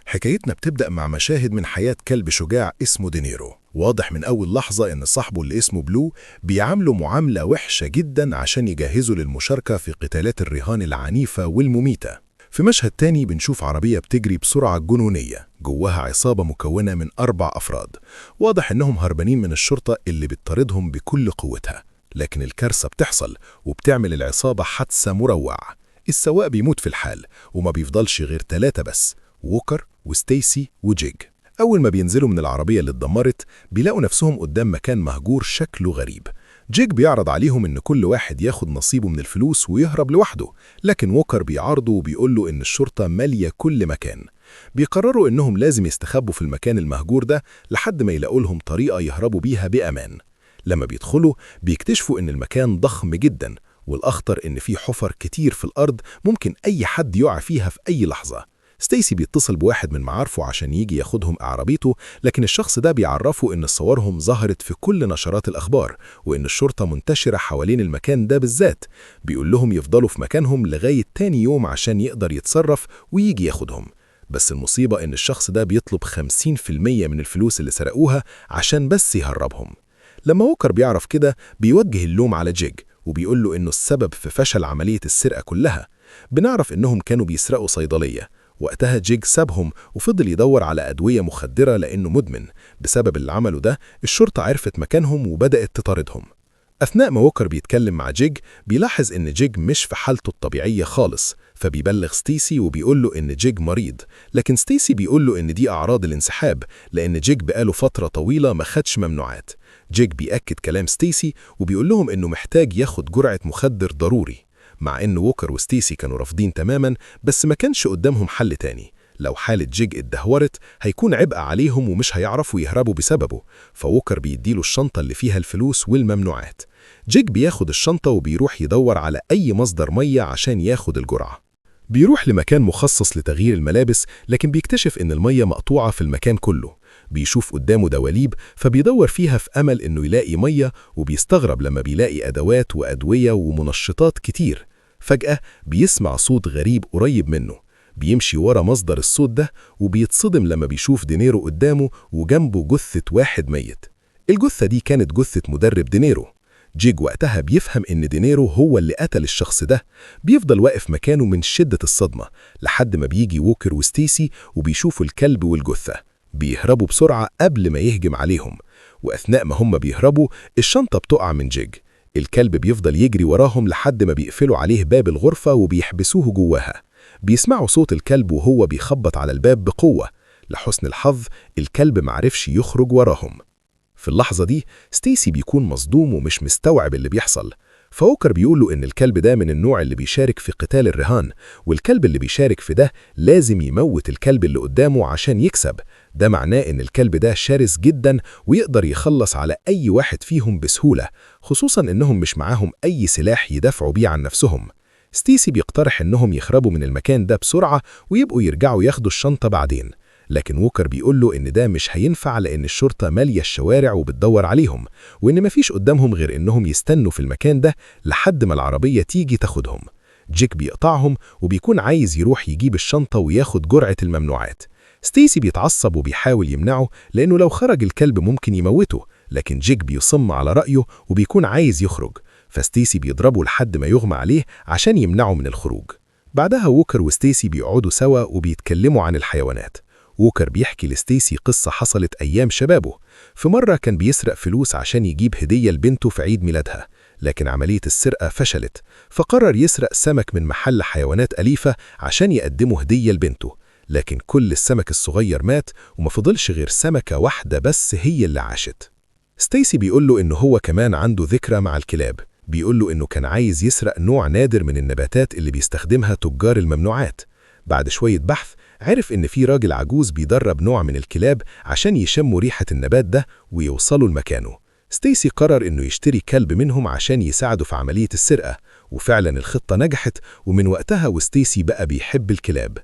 حكايتنا بتبدأ مع مشاهد من حياة كلب شجاع اسمه دينيرو. واضح من أول لحظة إن صاحبه اللي اسمه بلو بيعامله معاملة وحشة جدا عشان يجهزه للمشاركة في قتالات الرهان العنيفة والمميتة. في مشهد تاني بنشوف عربية بتجري بسرعة جنونية جواها عصابة مكونة من 4 أفراد. واضح إنهم هربانين من الشرطة اللي بتطاردهم بكل قوتها، لكن الكارثة بتحصل وبتعمل العصابة حادثة مروعة. السواق بيموت في الحال وما بيفضلش غير 3 بس، ووكر وستيسي وجيج. أول ما بينزلوا من العربية اللي اتدمرت بيلاقوا نفسهم قدام مكان مهجور شكله غريب. جيج بيعرض عليهم إن كل واحد ياخد نصيبه من الفلوس ويهرب لوحده، لكن ووكر بيعارضه وبيقول له إن الشرطة مالية كل مكان. بيقرروا إنهم لازم يستخبوا في المكان المهجور ده لحد ما يلاقوا لهم طريقة يهربوا بيها بأمان. لما بيدخلوا بيكتشفوا إن المكان ضخم جدا، والأخطر إن في حفر كتير في الأرض ممكن أي حد يقع فيها في أي لحظة. ستيسي بيتصل بواحد من معارفه عشان يجي ياخدهم عربيته، لكن الشخص ده بيعرفه إن صورهم ظهرت في كل نشرات الأخبار وإن الشرطة منتشرة حوالين المكان ده بالذات. بيقول لهم يفضلوا في مكانهم لغاية تاني يوم عشان يقدر يتصرف ويجي ياخدهم. بس المصيبة إن الشخص ده بيطلب 50% من الفلوس اللي سرقوها عشان بس يهربهم. لما ووكر بيعرف كده بيوجه اللوم على جيج وبيقول له إنه السبب في فشل عملية السرقة كلها. بنعرف إنهم كانوا بيسرقوا صيدلية. وقتها جيج سابهم وفضل يدور على أدوية مخدرة لأنه مدمن. بسبب اللي عمله ده الشرطة عرفت مكانهم وبدأت تطاردهم. أثناء ما ووكر بيتكلم مع جيج بيلاحظ إن جيج مش في حالته الطبيعية خالص، فبيبلغ ستيسي وبيقول له إن جيج مريض، لكن ستيسي بيقول له إن دي أعراض الانسحاب لأن جيج بقاله فترة طويلة ما خدش ممنوعات. جيج بيأكد كلام ستيسي وبيقول لهم إنه محتاج ياخد جرعة مخدر ضروري. مع إن ووكر وستيسي كانوا رافضين تماما، بس ما كانش قدامهم حل تاني. لو حالة جيج اتدهورت هيكون عبء عليهم ومش هيعرفوا يهربوا بسببه، فووكر بيديله الشنطة اللي فيها الفلوس والممنوعات. جيج بياخد الشنطة وبيروح يدور على أي مصدر مية عشان ياخد الجرعة. بيروح لمكان مخصص لتغيير الملابس، لكن بيكتشف إن المية مقطوعة في المكان كله. بيشوف قدامه دواليب فبيدور فيها في أمل إنه يلاقي مية، وبيستغرب لما بيلاقي أدوات وأدوية ومنشطات كتير. فجأة بيسمع صوت غريب قريب منه. بيمشي ورا مصدر الصوت ده وبيتصدم لما بيشوف دينيرو قدامه وجنبه جثة واحد ميت. الجثة دي كانت جثة مدرب دينيرو. جيج وقتها بيفهم إن دينيرو هو اللي قتل الشخص ده. بيفضل واقف مكانه من شدة الصدمة لحد ما بيجي ووكر وستيسي وبيشوفوا الكلب والجثة. بيهربوا بسرعة قبل ما يهجم عليهم، وأثناء ما هم بيهربوا الشنطة بتقع من جيج. الكلب بيفضل يجري وراهم لحد ما بيقفلوا عليه باب الغرفة وبيحبسوه جواها. بيسمعوا صوت الكلب وهو بيخبط على الباب بقوة. لحسن الحظ الكلب معرفش يخرج وراهم. في اللحظة دي ستيسي بيكون مصدوم ومش مستوعب اللي بيحصل. فوكر بيقوله إن الكلب ده من النوع اللي بيشارك في قتال الرهان، والكلب اللي بيشارك في ده لازم يموت الكلب اللي قدامه عشان يكسب. ده معناه إن الكلب ده شرس جدا ويقدر يخلص على أي واحد فيهم بسهولة، خصوصا إنهم مش معاهم أي سلاح يدافعوا بيه عن نفسهم. ستيسي بيقترح إنهم يخربوا من المكان ده بسرعة ويبقوا يرجعوا ياخدوا الشنطة بعدين، لكن ووكر بيقول له إن ده مش هينفع لأن الشرطة مالية الشوارع وبتدور عليهم، وإن مفيش قدامهم غير إنهم يستنوا في المكان ده لحد ما العربية تيجي تاخدهم. جيك بيقطعهم وبيكون عايز يروح يجيب الشنطة وياخد جرعة الممنوعات. ستيسي بيتعصب وبيحاول يمنعه لأنه لو خرج الكلب ممكن يموته، لكن جيك بيصم على رأيه وبيكون عايز يخرج، فستيسي بيضربه لحد ما يغمى عليه عشان يمنعه من الخروج. بعدها ووكر وستيسي بيقعدوا سوا وبيتكلموا عن الحيوانات. ووكر بيحكي لستيسي قصة حصلت أيام شبابه. في مرة كان بيسرق فلوس عشان يجيب هدية لبنته في عيد ميلادها، لكن عملية السرقة فشلت، فقرر يسرق سمك من محل حيوانات أليفة عشان يقدمه هدية لبنته، لكن كل السمك الصغير مات وما فضلش غير سمكة واحدة بس هي اللي عاشت. ستيسي بيقول له إنه هو كمان عنده ذكرى مع الكلاب. بيقول له إنه كان عايز يسرق نوع نادر من النباتات اللي بيستخدمها تجار الممنوعات. بعد شوية بحث عرف إن في راجل عجوز بيدرب نوع من الكلاب عشان يشموا ريحة النبات ده ويوصلوا لمكانه. ستيسي قرر إنه يشتري كلب منهم عشان يساعده في عملية السرقة، وفعلا الخطة نجحت، ومن وقتها وستيسي بقى بيحب الكلاب.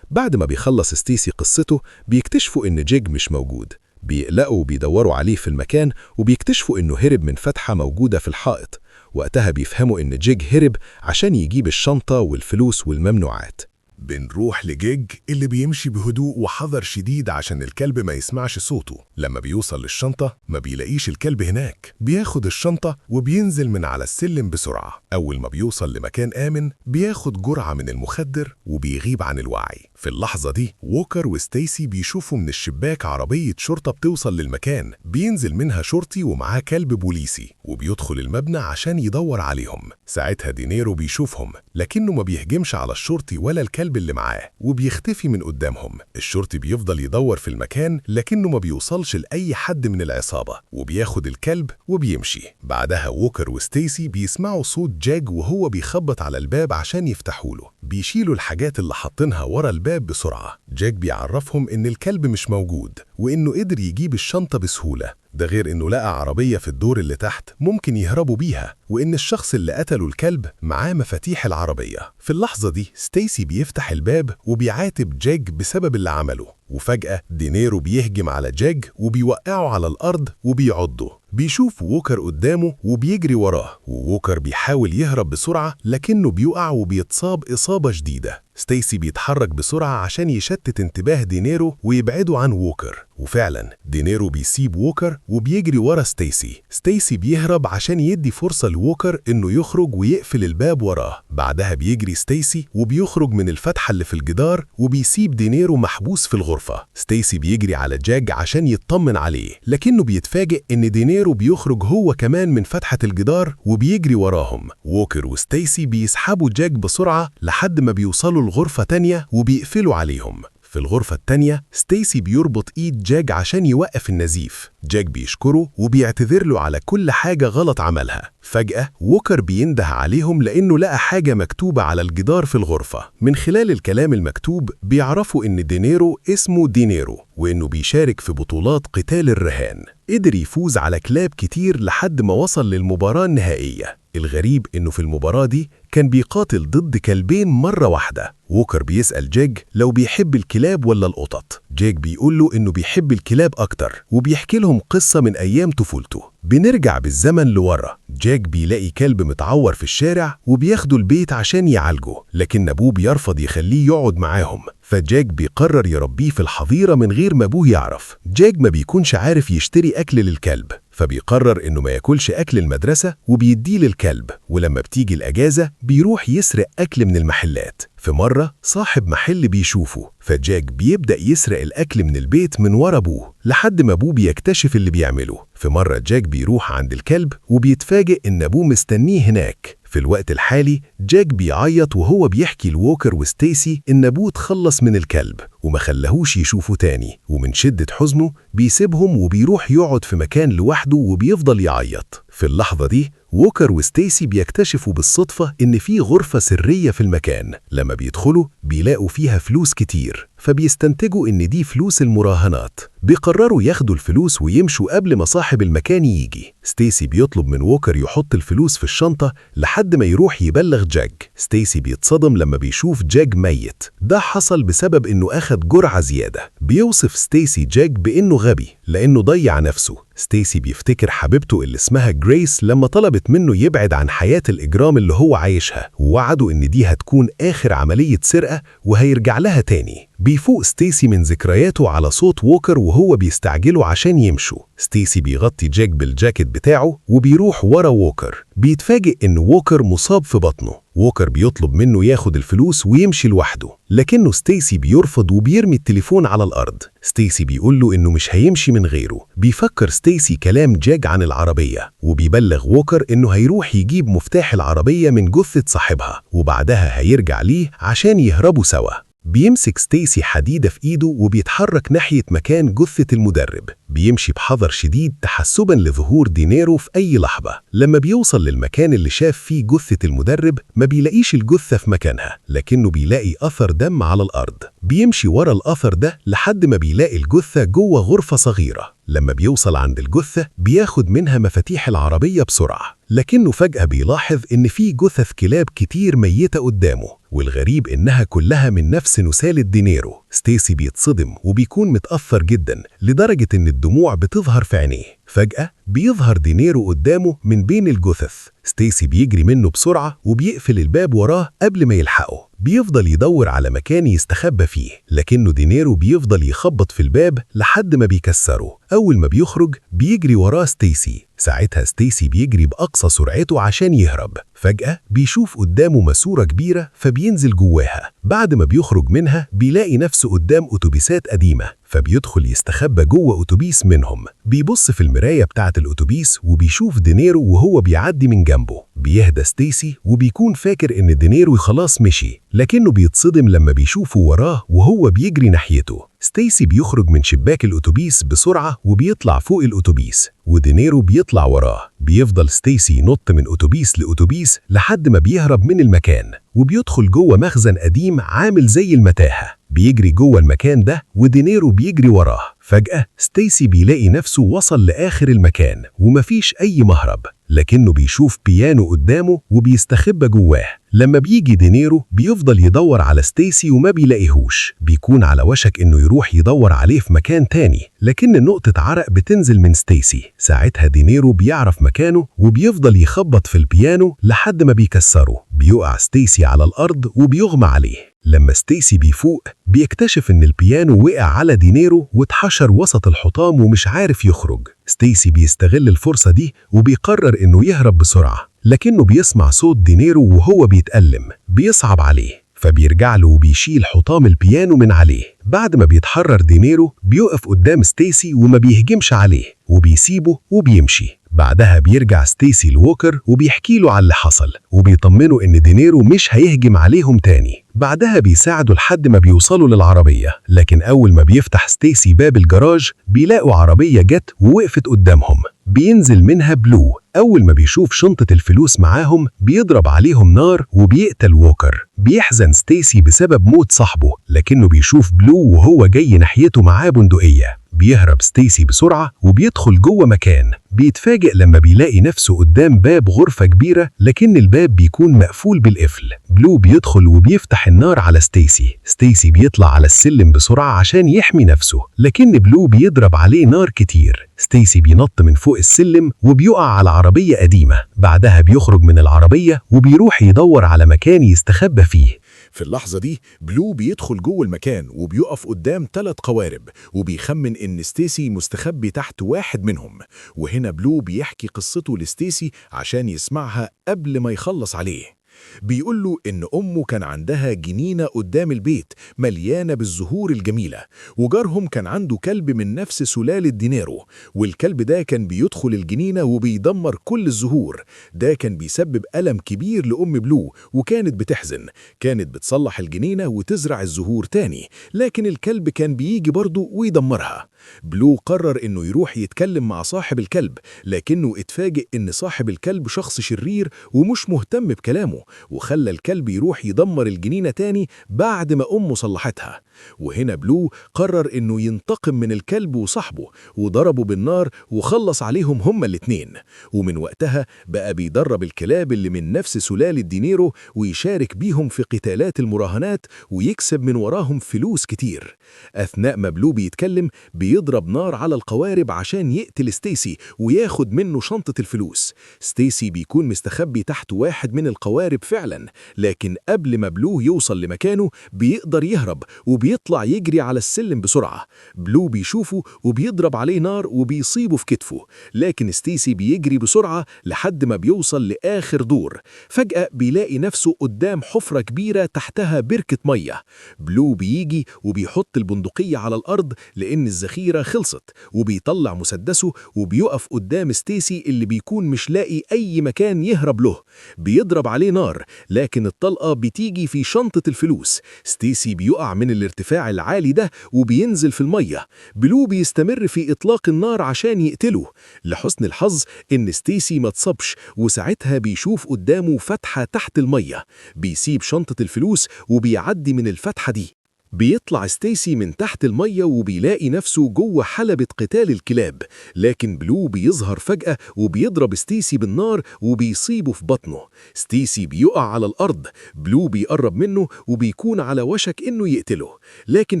بعد ما بيخلص ستيسي قصته بيكتشفوا إن جيج مش موجود. بيقلقوا وبيدوروا عليه في المكان وبيكتشفوا إنه هرب من فتحة موجودة في الحائط. وقتها بيفهموا إن جيج هرب عشان يجيب الشنطة والفلوس والممنوعات. بنروح لجيج اللي بيمشي بهدوء وحذر شديد عشان الكلب ما يسمعش صوته. لما بيوصل للشنطة ما بيلاقيش الكلب هناك. بياخد الشنطة وبينزل من على السلم بسرعة. أول ما بيوصل لمكان آمن بياخد جرعة من المخدر وبيغيب عن الوعي. في اللحظة دي ووكر وستيسي بيشوفوا من الشباك عربية شرطة بتوصل للمكان. بينزل منها شرطي ومعاه كلب بوليسي وبيدخل المبنى عشان يدور عليهم. ساعتها دينيرو بيشوفهم، لكنه ما بيهجمش على الشرطي ولا الكلب اللي معاه وبيختفي من قدامهم. الشرطي بيفضل يدور في المكان لكنه ما بيوصلش لأي حد من العصابة، وبياخد الكلب وبيمشي. بعدها ووكر وستيسي بيسمعوا صوت جاج وهو بيخبط على الباب عشان يفتحوا له. بيشيلوا الحاجات اللي حاطينها ورا الباب بسرعة. جاك بيعرفهم إن الكلب مش موجود وإنه قدر يجيب الشنطة بسهولة، ده غير إنه لقى عربية في الدور اللي تحت ممكن يهربوا بيها، وإن الشخص اللي قتله الكلب معاه مفاتيح العربية. في اللحظة دي ستيسي بيفتح الباب وبيعاتب جاك بسبب اللي عمله، وفجأة دينيرو بيهجم على جاك وبيوقعه على الأرض وبيعضه. بيشوف ووكر قدامه وبيجري وراه، ووكر بيحاول يهرب بسرعة لكنه بيقع وبيتصاب إصابة شديدة. ستيسي بيتحرك بسرعة عشان يشتت انتباه دينيرو ويبعده عن ووكر، وفعلا دينيرو بيسيب ووكر وبيجري ورا ستيسي. ستيسي بيهرب عشان يدي فرصة لووكر إنه يخرج ويقفل الباب وراه. بعدها بيجري ستيسي وبيخرج من الفتحة اللي في الجدار وبيسيب دينيرو محبوس في الغرفة. ستيسي بيجري على جاك عشان يطمن عليه، لكنه بيتفاجئ إن دينيرو بيخرج هو كمان من فتحة الجدار وبيجري وراهم. ووكر وستيسي بيسحبوا جاك بسرعة لحد ما بيوصلوا لغرفة تانية وبيقفلوا عليهم. في الغرفة التانية ستيسي بيربط إيد جاك عشان يوقف النزيف. جاك بيشكره وبيعتذر له على كل حاجة غلط عملها. فجأة ووكر بينده عليهم لأنه لقى حاجة مكتوبة على الجدار في الغرفة. من خلال الكلام المكتوب بيعرفوا إن دينيرو اسمه دينيرو وإنه بيشارك في بطولات قتال الرهان. قدر يفوز على كلاب كتير لحد ما وصل للمباراة النهائية. الغريب إنه في المباراة دي كان بيقاتل ضد كلبين مرة واحدة. ووكر بيسأل جاك لو بيحب الكلاب ولا القطط. جاك بيقول له إنه بيحب الكلاب أكتر، وبيحكي لهم قصة من أيام طفولته. بنرجع بالزمن لورا. جاك بيلاقي كلب متعور في الشارع وبياخده البيت عشان يعالجه، لكن أبوه بيرفض يخليه يقعد معاهم، فجاك بيقرر يربيه في الحظيرة من غير ما أبوه يعرف. جاك ما بيكونش عارف يشتري أكل للكلب، فبيقرر إنه ما ياكلش أكل المدرسة وبيديه للكلب، ولما بتيجي الأجازة بيروح يسرق أكل من المحلات. في مرة صاحب محل بيشوفه، فجاك بيبدأ يسرق الأكل من البيت من ورا أبوه لحد ما أبوه بيكتشف اللي بيعمله. في مرة جاك بيروح عند الكلب وبيتفاجئ إن أبوه مستنيه هناك. في الوقت الحالي جاك بيعيط وهو بيحكي لووكر وستيسي إن أبوه اتخلص من الكلب وما خلاهوش يشوفه تاني، ومن شدة حزنه بيسيبهم وبيروح يقعد في مكان لوحده وبيفضل يعيط. في اللحظة دي ووكر وستيسي بيكتشفوا بالصدفة إن في غرفة سرية في المكان. لما بيدخلوا بيلاقوا فيها فلوس كتير، فبيستنتجوا إن دي فلوس المراهنات. بيقرروا ياخدوا الفلوس ويمشوا قبل ما صاحب المكان يجي. ستيسي بيطلب من ووكر يحط الفلوس في الشنطة لحد ما يروح يبلغ جاك. ستيسي بيتصدم لما بيشوف جاك ميت. ده حصل بسبب إنه أخد جرعة زيادة. بيوصف ستيسي جاك بإنه غبي لأنه ضيع نفسه. ستيسي بيفتكر حبيبته اللي اسمها جريس لما طلبت منه يبعد عن حياة الإجرام اللي هو عايشها، ووعده إن دي هتكون آخر عملية سرقة وهيرجع لها تاني. بيفوق ستيسي من ذكرياته على صوت ووكر وهو بيستعجله عشان يمشوا. ستيسي بيغطي جاك بالجاكيت بتاعه وبيروح ورا ووكر. بيتفاجئ إن ووكر مصاب في بطنه. ووكر بيطلب منه ياخد الفلوس ويمشي لوحده، لكنه ستيسي بيرفض وبيرمي التليفون على الأرض. ستيسي بيقول له إنه مش هيمشي من غيره. بيفكر ستيسي كلام جاك عن العربية، وبيبلغ ووكر إنه هيروح يجيب مفتاح العربية من جثة صاحبها، وبعدها هيرجع ليه عشان يهربوا سوا. بيمسك ستيسي حديدة في إيده وبيتحرك ناحية مكان جثة المدرب. بيمشي بحذر شديد تحسبا لظهور دينيرو في أي لحظة. لما بيوصل للمكان اللي شاف فيه جثة المدرب ما بيلاقيش الجثة في مكانها، لكنه بيلاقي أثر دم على الأرض. بيمشي ورا الأثر ده لحد ما بيلاقي الجثة جوه غرفة صغيرة. لما بيوصل عند الجثة بياخد منها مفاتيح العربية بسرعة، لكنه فجأة بيلاحظ إن في جثث كلاب كتير ميتة قدامه، والغريب إنها كلها من نفس نسالة دينيرو. ستيسي بيتصدم وبيكون متأثر جدا لدرجة إن الدموع بتظهر في عينيه. فجأة بيظهر دينيرو قدامه من بين الجثث. ستيسي بيجري منه بسرعة وبيقفل الباب وراه قبل ما يلحقه. بيفضل يدور على مكان يستخبى فيه، لكنه دينيرو بيفضل يخبط في الباب لحد ما بيكسره. أول ما بيخرج بيجري وراه ستيسي. ساعتها ستيسي بيجري بأقصى سرعته عشان يهرب. فجأة بيشوف قدامه ماسورة كبيرة فبينزل جواها. بعد ما بيخرج منها بيلاقي نفسه قدام أتوبيسات قديمة، فبيدخل يستخبى جوه أتوبيس منهم. بيبص في المراية بتاعة الأتوبيس وبيشوف دينيرو وهو بيعدي من جنبه. بيهدى ستيسي وبيكون فاكر إن دينيرو خلاص مشي، لكنه بيتصدم لما بيشوفه وراه وهو بيجري ناحيته. ستيسي بيخرج من شباك الأتوبيس بسرعة وبيطلع فوق الأتوبيس، ودينيرو بيطلع وراه. بيفضل ستيسي ينط من أتوبيس لأتوبيس لحد ما بيهرب من المكان، وبيدخل جوه مخزن قديم عامل زي المتاهة. بيجري جوه المكان ده ودينيرو بيجري وراه. فجأة ستيسي بيلاقي نفسه وصل لآخر المكان ومفيش أي مهرب، لكنه بيشوف بيانو قدامه وبيستخبى جواه. لما بيجي دينيرو بيفضل يدور على ستيسي وما بيلاقيهوش. بيكون على وشك إنه يروح يدور عليه في مكان تاني، لكن نقطة عرق بتنزل من ستيسي. ساعتها دينيرو بيعرف مكانه وبيفضل يخبط في البيانو لحد ما بيكسره. بيقع ستيسي على الأرض وبيغمى عليه. لما ستيسي بيفوق بيكتشف إن البيانو وقع على دينيرو واتحشر وسط الحطام ومش عارف يخرج. ستيسي بيستغل الفرصة دي وبيقرر إنه يهرب بسرعة، لكنه بيسمع صوت دينيرو وهو بيتألم، بيصعب عليه، فبيرجع له وبيشيل حطام البيانو من عليه. بعد ما بيتحرر دينيرو بيقف قدام ستيسي وما بيهجمش عليه وبيسيبه وبيمشي. بعدها بيرجع ستيسي لووكر وبيحكي له على اللي حصل وبيطمنه إن دينيرو مش هيهجم عليهم تاني. بعدها بيساعده لحد ما بيوصلوا للعربية، لكن أول ما بيفتح ستيسي باب الجراج بيلاقوا عربية جت ووقفت قدامهم. بينزل منها بلو. أول ما بيشوف شنطة الفلوس معاهم بيضرب عليهم نار وبيقتل ووكر. بيحزن ستيسي بسبب موت صاحبه، لكنه بيشوف بلو وهو جاي ناحيته معاه بندقية. بيهرب ستيسي بسرعة وبيدخل جوه مكان. بيتفاجئ لما بيلاقي نفسه قدام باب غرفة كبيرة، لكن الباب بيكون مقفول بالقفل. بلو بيدخل وبيفتح النار على ستيسي. ستيسي بيطلع على السلم بسرعة عشان يحمي نفسه، لكن بلو بيضرب عليه نار كتير. ستيسي بينط من فوق السلم وبيقع على عربية قديمة. بعدها بيخرج من العربية وبيروح يدور على مكان يستخبى فيه. في اللحظة دي بلو بيدخل جوه المكان وبيقف قدام 3 قوارب، وبيخمن إن ستيسي مستخبي تحت واحد منهم. وهنا بلو بيحكي قصته لستيسي عشان يسمعها قبل ما يخلص عليه. بيقول له إن أمه كان عندها جنينة قدام البيت مليانة بالزهور الجميلة، وجارهم كان عنده كلب من نفس سلالة دينيرو، والكلب ده كان بيدخل الجنينة وبيدمر كل الزهور. ده كان بيسبب ألم كبير لأم بلو، وكانت بتحزن. كانت بتصلح الجنينة وتزرع الزهور تاني، لكن الكلب كان بيجي برضه ويدمرها. بلو قرر إنه يروح يتكلم مع صاحب الكلب، لكنه اتفاجئ إن صاحب الكلب شخص شرير ومش مهتم بكلامه، وخلى الكلب يروح يدمر الجنينة تاني بعد ما أمه صلحتها. وهنا بلو قرر إنه ينتقم من الكلب وصاحبه، وضربه بالنار وخلص عليهم هما الاتنين. ومن وقتها بقى بيدرب الكلاب اللي من نفس سلالة دينيرو ويشارك بيهم في قتالات المراهنات ويكسب من وراهم فلوس كتير. أثناء ما بلو بيتكلم بيضرب نار على القوارب عشان يقتل ستيسي وياخد منه شنطة الفلوس. ستيسي بيكون مستخبي تحت واحد من القوارب فعلا، لكن قبل ما بلو يوصل لمكانه بيقدر يهرب وبيطلع يجري على السلم بسرعة. بلو بيشوفه وبيضرب عليه نار وبيصيبه في كتفه، لكن ستيسي بيجري بسرعة لحد ما بيوصل لآخر دور. فجأة بيلاقي نفسه قدام حفرة كبيرة تحتها بركة مية. بلو بيجي وبيحط البندقية على الأرض لأن الذخيرة خلصت، وبيطلع مسدسه وبيقف قدام ستيسي اللي بيكون مش لاقي أي مكان يهرب له. بيضرب عليه نار، لكن الطلقة بتيجي في شنطة الفلوس. ستيسي بيقع من الارتفاع العالي ده وبينزل في المية. بلو بيستمر في إطلاق النار عشان يقتله. لحسن الحظ إن ستيسي ما اتصابش، وساعتها بيشوف قدامه فتحة تحت المية. بيسيب شنطة الفلوس وبيعدي من الفتحة دي. بيطلع ستيسي من تحت المية وبيلاقي نفسه جوه حلبة قتال الكلاب، لكن بلو بيظهر فجأة وبيضرب ستيسي بالنار وبيصيبه في بطنه. ستيسي بيقع على الأرض، بلو بيقرب منه وبيكون على وشك إنه يقتله، لكن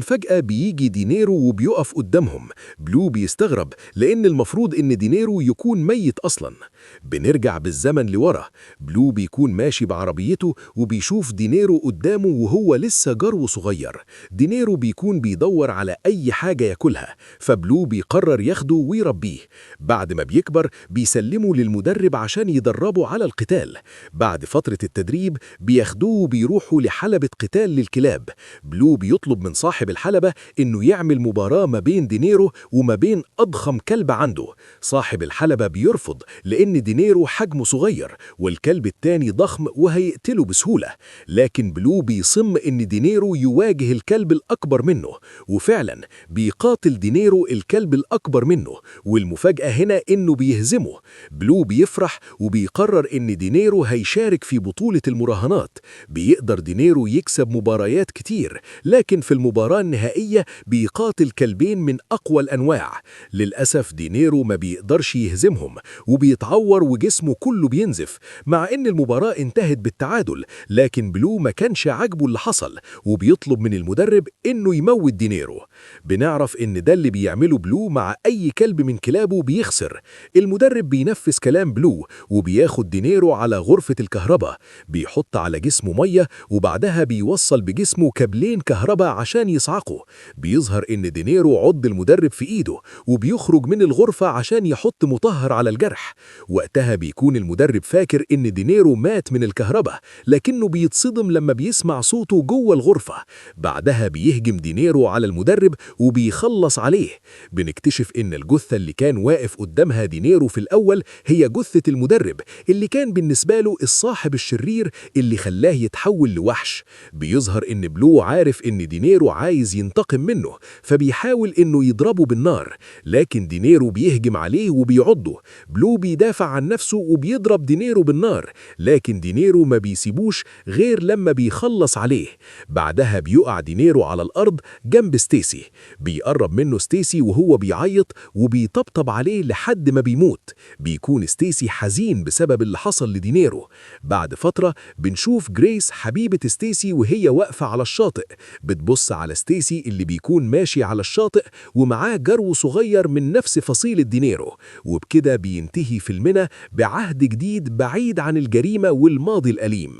فجأة بيجي دينيرو وبيقف قدامهم. بلو بيستغرب لأن المفروض إن دينيرو يكون ميت أصلا. بنرجع بالزمن لورا، بلو بيكون ماشي بعربيته وبيشوف دينيرو قدامه وهو لسه جرو صغير. دينيرو بيكون بيدور على أي حاجة ياكلها، فبلو بيقرر ياخده ويربيه. بعد ما بيكبر بيسلمه للمدرب عشان يدربه على القتال. بعد فترة التدريب بياخدوه وبيروحوا لحلبة قتال للكلاب. بلو بيطلب من صاحب الحلبة إنه يعمل مباراة ما بين دينيرو وما بين أضخم كلب عنده. صاحب الحلبة بيرفض لأن دينيرو حجمه صغير والكلب التاني ضخم وهيقتله بسهولة، لكن بلو بيصم إن دينيرو يواجه الكلب الأكبر منه، وفعلا بيقاتل دينيرو الكلب الأكبر منه، والمفاجأة هنا إنه بيهزمه. بلو بيفرح وبيقرر إن دينيرو هيشارك في بطولة المراهنات. بيقدر دينيرو يكسب مباريات كتير، لكن في المباراة النهائية بيقاتل كلبين من أقوى الأنواع. للأسف دينيرو ما بيقدرش يهزمهم وبيتعور وجسمه كله بينزف، مع إن المباراة انتهت بالتعادل، لكن بلو ما كانش عاجبه اللي حصل وبيطلب من المدرب إنه يموت دينيرو. بنعرف إن ده اللي بيعمله بلو مع أي كلب من كلابه بيخسر. المدرب بينفذ كلام بلو وبياخد دينيرو على غرفة الكهرباء، بيحط على جسمه مية وبعدها بيوصل بجسمه كابلين كهرباء عشان يصعقه. بيظهر إن دينيرو عض المدرب في إيده وبيخرج من الغرفة عشان يحط مطهر على الجرح. وقتها بيكون المدرب فاكر إن دينيرو مات من الكهرباء، لكنه بيتصدم لما بيسمع صوته جوه الغرفة. بعدها بيهجم دينيرو على المدرب وبيخلص عليه. بنكتشف إن الجثة اللي كان واقف قدامها دينيرو في الأول هي جثة المدرب اللي كان بالنسبة له الصاحب الشرير اللي خلاه يتحول لوحش. بيظهر إن بلو عارف إن دينيرو عايز ينتقم منه، فبيحاول إنه يضربه بالنار، لكن دينيرو بيهجم عليه وبيعضه. بلو بيدافع عن نفسه وبيضرب دينيرو بالنار، لكن دينيرو ما بيسيبوش غير لما بيخلص عليه. بعدها بيقع دينيرو على الأرض جنب ستيسي. بيقرب منه ستيسي وهو بيعيط وبيطبطب عليه لحد ما بيموت. بيكون ستيسي حزين بسبب اللي حصل لدينيرو. بعد فترة بنشوف جريس حبيبة ستيسي وهي واقفة على الشاطئ، بتبص على ستيسي اللي بيكون ماشي على الشاطئ ومعاه جرو صغير من نفس فصيلة دينيرو. وبكده بينتهي فيلمنا بعهد جديد بعيد عن الجريمة والماضي الأليم.